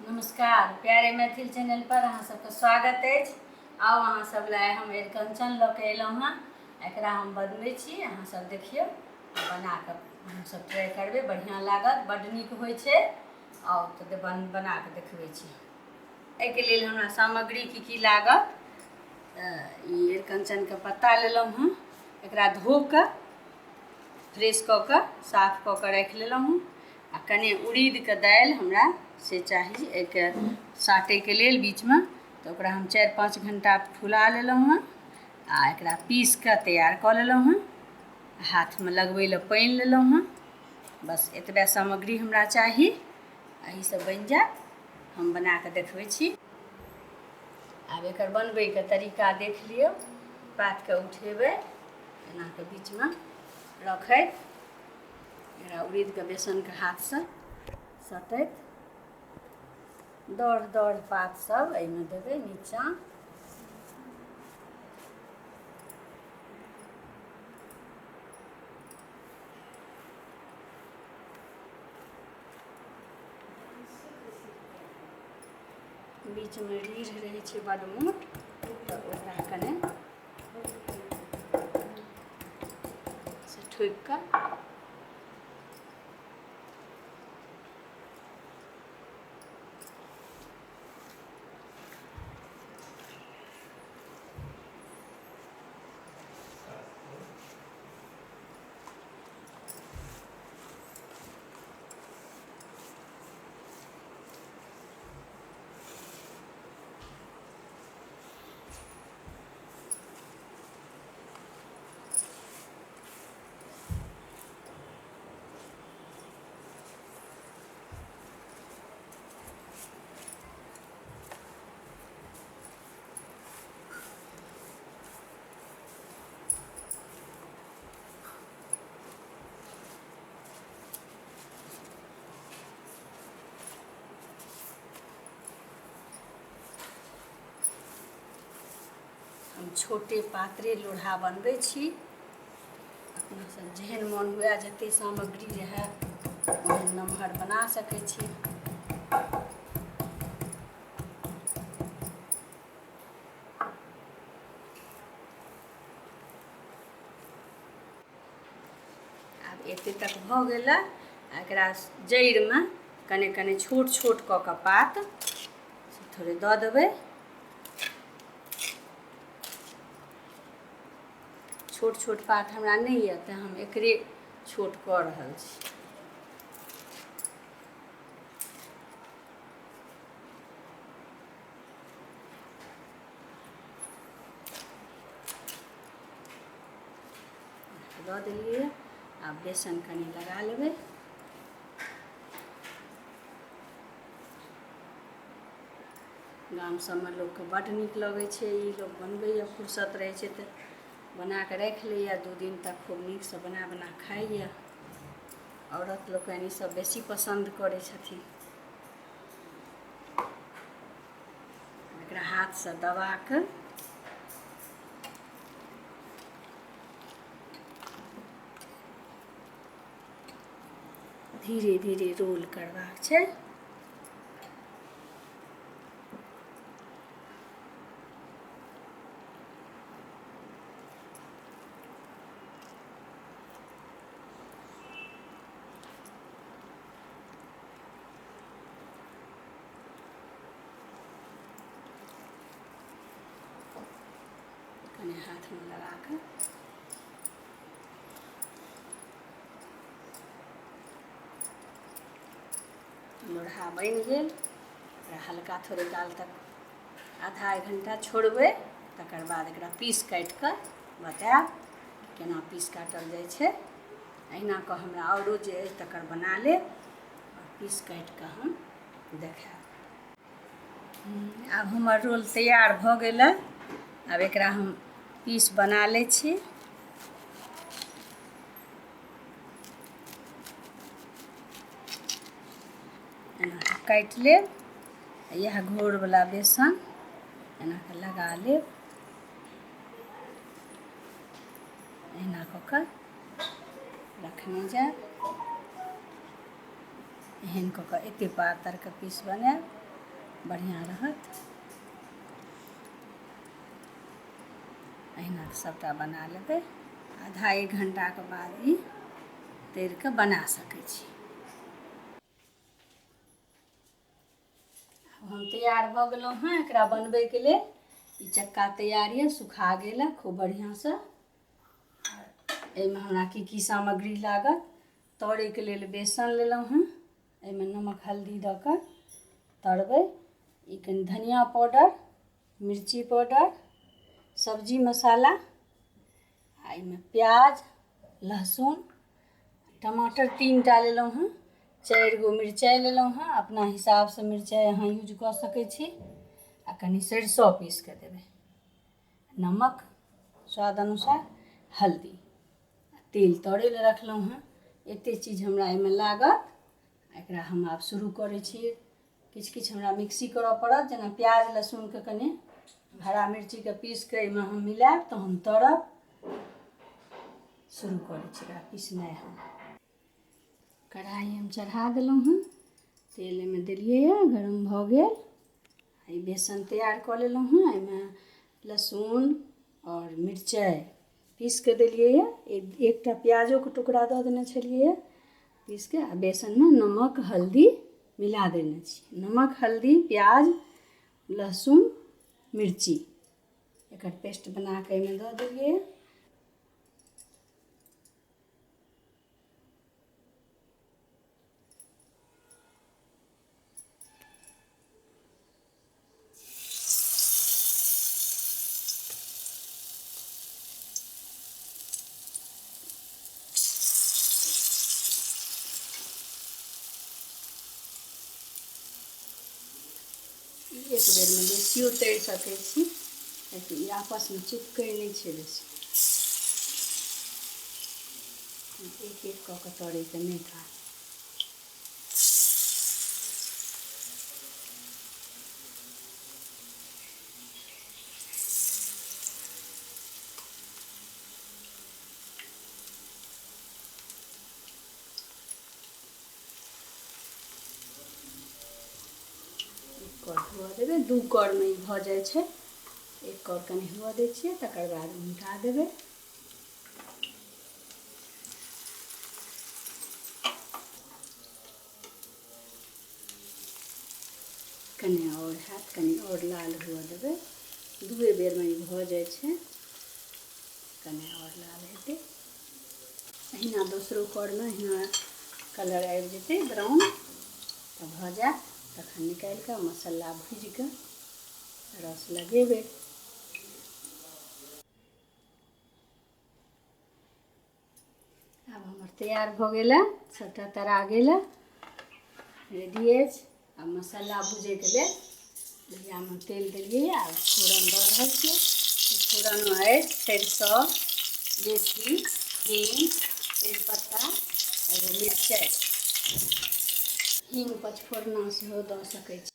नमस्कार प्यारे मैथिल चैनल पर अहाँ सबके स्वागत अछि। आउ अहाँ सब लए हम अरिकंचन लऽ के एलहुँ हँ। एकरा हम बनबै छी, अहाँ सब देखियौ आ बना कऽ हमसब ट्राई करबै, बढ़िआँ लागत, बड्ड नीक होइ छै। आउ तऽ बना कऽ देखबै छी। एहिके लेल हमरा सामग्री की की लागत। ई अरिकंचनके पत्ता लेलहुँ हँ, एकरा धो कऽ फ्रेश कऽ कऽ साफ कऽ कऽ राखि लेलहुँ हँ। आ कनि उड़ीदके दालि हमरा से चाही एहिके साटैके लेल बीचमे, तऽ ओकरा हम 4-5 घण्टा फुला लेलहुँ हँ आ एकरा पीस कऽ तैयार कऽ लेलहुँ हँ। हाथमे लगबै लए पानि लेलहुँ हँ। बस एतबे सामग्री हमरा चाही, एहिसँ बनि जायत। हम बना कऽ देखबै छी। आब एकर बनबैके तरीका देख लियौ। पातके उठेबै, एना कऽ बीचमे रखैत एकरा उड़ीदके बेसनके हाथसँ सटैत दौड़ दौड़ पात सब एहिमे देबै नीचाँ। बीचमे रीढ़ रहै छै बड्ड मोट, तऽ ओकरा कने से ठोकि कऽ हम छोटे पात्रे लोढ़ा बनबै छी। अपना सब जेहन मोन हुए, जते सामग्री रहए ओहन नमहर बना सकै छी। आब एते तक भऽ गेल। एकरा जड़िमे कने कने छोट छोट कऽ कऽ पात थोड़े दऽ देबै। छोट छोट पात हमरा नहि यऽ, तऽ हम एकरे छोट कऽ रहल छी। दऽ देलियै। आब बेसन कनि लगा लेबै। गाम सबमे लोकके बड्ड नीक लगै छै ई, लोक बनबैए, फुर्सत रहै छै तऽ बना कऽ राखि लैए, 2 दिन तक खूब नीकसँ बना बना खाइए। औरत लोकनि ईसब बेसी पसन्द करै छथिन। एकरा हाथसँ दबा कऽ धीरे धीरे रोल करबाक छै। कने हाथमे लगा कऽ लोढ़ा बनि गेल। एकरा हल्का थोड़े काल तक आधा एक घंटा छोड़बै, तकर बाद एकरा पीस काटि कऽ बतायब केना पीस काटल जाइ छै। अहिना कऽ हमरा आओरो जे अछि तकर बना लेब, पीस काटि कऽ हम देखायब। आब हमर रोल तैयार भऽ गेल। आब एकरा हम पीस बना लै छी। एना कऽ काटि लेब, इएह घोरवला बेसन एना कऽ लगा लेब, एना कऽ कऽ रखने जायब। एहन कऽ कऽ एते पातरके पीस बनायब। बढ़िआँ रहत। अहिना सभटा बना लेबै। आधा एक घंटाके बाद ई तरि कऽ बना सकै छी। आब हम तैयार भऽ गेलहुँ हँ एकरा बनबैके लेल। ई चक्का तैयार यऽ, सुखा गेल हँ खूब बढ़िआँसँ। एहिमे हमरा की की सामग्री लागत? तरैके लेल बेसन लेलहुँ हँ, एहिमे नमक हल्दी दऽ कऽ तरबै। ई कनि धनिया पाउडर, मिर्ची पाउडर, सब्जी मसाला, आ एहिमे प्याज, लहसुन, टमाटर 3 टा लेलहुँ हँ, 4 गो मिरचाइ लेलहुँ हँ। अपना हिसाबसँ मिरचाइ अहाँ यूज कऽ सकै छी। आ कनि सरिसो पीस कऽ देबै, नमक स्वाद अनुसार, हल्दी, तेल तरै लए रखलहुँ हँ। एतेक चीज हमरा एहिमे लागत। एकरा हम आब शुरू करै छी। किछु किछु हमरा मिक्सी करऽ पड़त, जेना प्याज लहसुनके, कनि हरा मिर्चीके पीस कऽ एहिमे हम मिलायब, तऽ हम तरब। शुरू करै छी एकरा पीसनाइ। हम कढ़ाइ हम चढ़ा देलहुँ हँ, तेल एहिमे देलियैए, गरम भऽ गेल। ई बेसन तैयार कऽ लेलहुँ हँ। एहिमे लहसुन आओर मिरचाइ पीस कऽ देलियैए, एकटा प्याजोके टुकड़ा दऽ देने छलियैए पीस कऽ, आ बेसनमे नमक हल्दी मिला देने छी। नमक, हल्दी, प्याज, लहसुन, मिर्ची, एकर पेस्ट बना कऽ एहिमे दऽ देलियै। एक बेरमे बेसियो तरि सकै छी, कियाकि ई आपसमे चिपकै नहि छै बेसी। एक एक कऽ कऽ तरैके नहि काज। एक कर हुअ देबै, दू करमे ई भऽ जाइ छै। एक कर कनि हुअ दै छियै, तकर बाद उल्टा देबै। कनि आओर हैत, कनि आओर लाल हुअ देबै। दूए बेरमे ई भऽ जाइ छै। कनि आओर लाल हेतै। अहिना दोसरो करमे अहिना कलर आबि जेतै ब्राउन तऽ भऽ जायत। तखन निकालि कऽ मसाला भूजि कऽ रस लगेबै। आब हमर तैयार भऽ गेल है, सभटा तरा गेल है, रेडी अछि। आब मसाला भुजैके लेल लोहियामे तेल देलियै, आब फोरन दऽ रहल छियै। फोरनमे अछि सरिसो, मेथी, हींग, तेजपत्ता, एगो मिरचाइ। हींग पचफोरना सेहो दऽ सकै छी।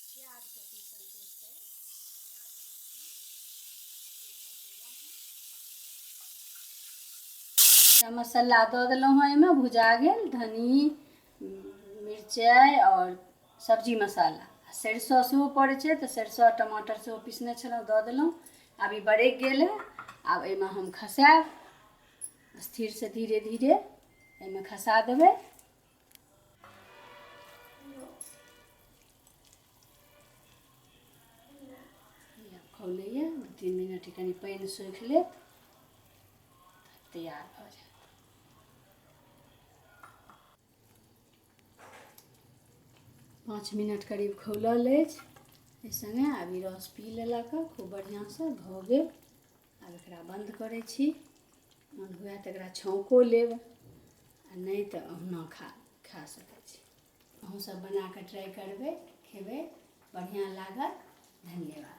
प्याजके पीसल पेस्ट अछि, प्याज, मसाला दऽ देलहुँ हँ। एहिमे भुजा गेल धनी, मिरचाइ आओर सब्जी मसाला। सरिसो सेहो पड़ै छै, तऽ सरिसो, टमाटर सेहो पीसने छलहुँ, दऽ देलहुँ। आब ई बरकि गेल है। आब एहिमे हम खसायब स्थिरसँ, धीरे धीरे एहिमे खसा देबै। खौलैए 2-3 मिनट, कनि पानि सोखि लेत, तैयार भऽ जायत। 5 मिनट करीब खौलल अछि एहि सङ्गे। आब ई रस पी लेलक, खूब बढ़िआँसँ भऽ गेल। आब एकरा बन्द करै छी। मन हुए तऽ एकरा छौंको लेब, आ नहि तऽ ओहुना खा खा सकै छी। अहूँसभ बना कऽ ट्राइ करबै, खेबै, बढ़िआँ लागत। धन्यवाद।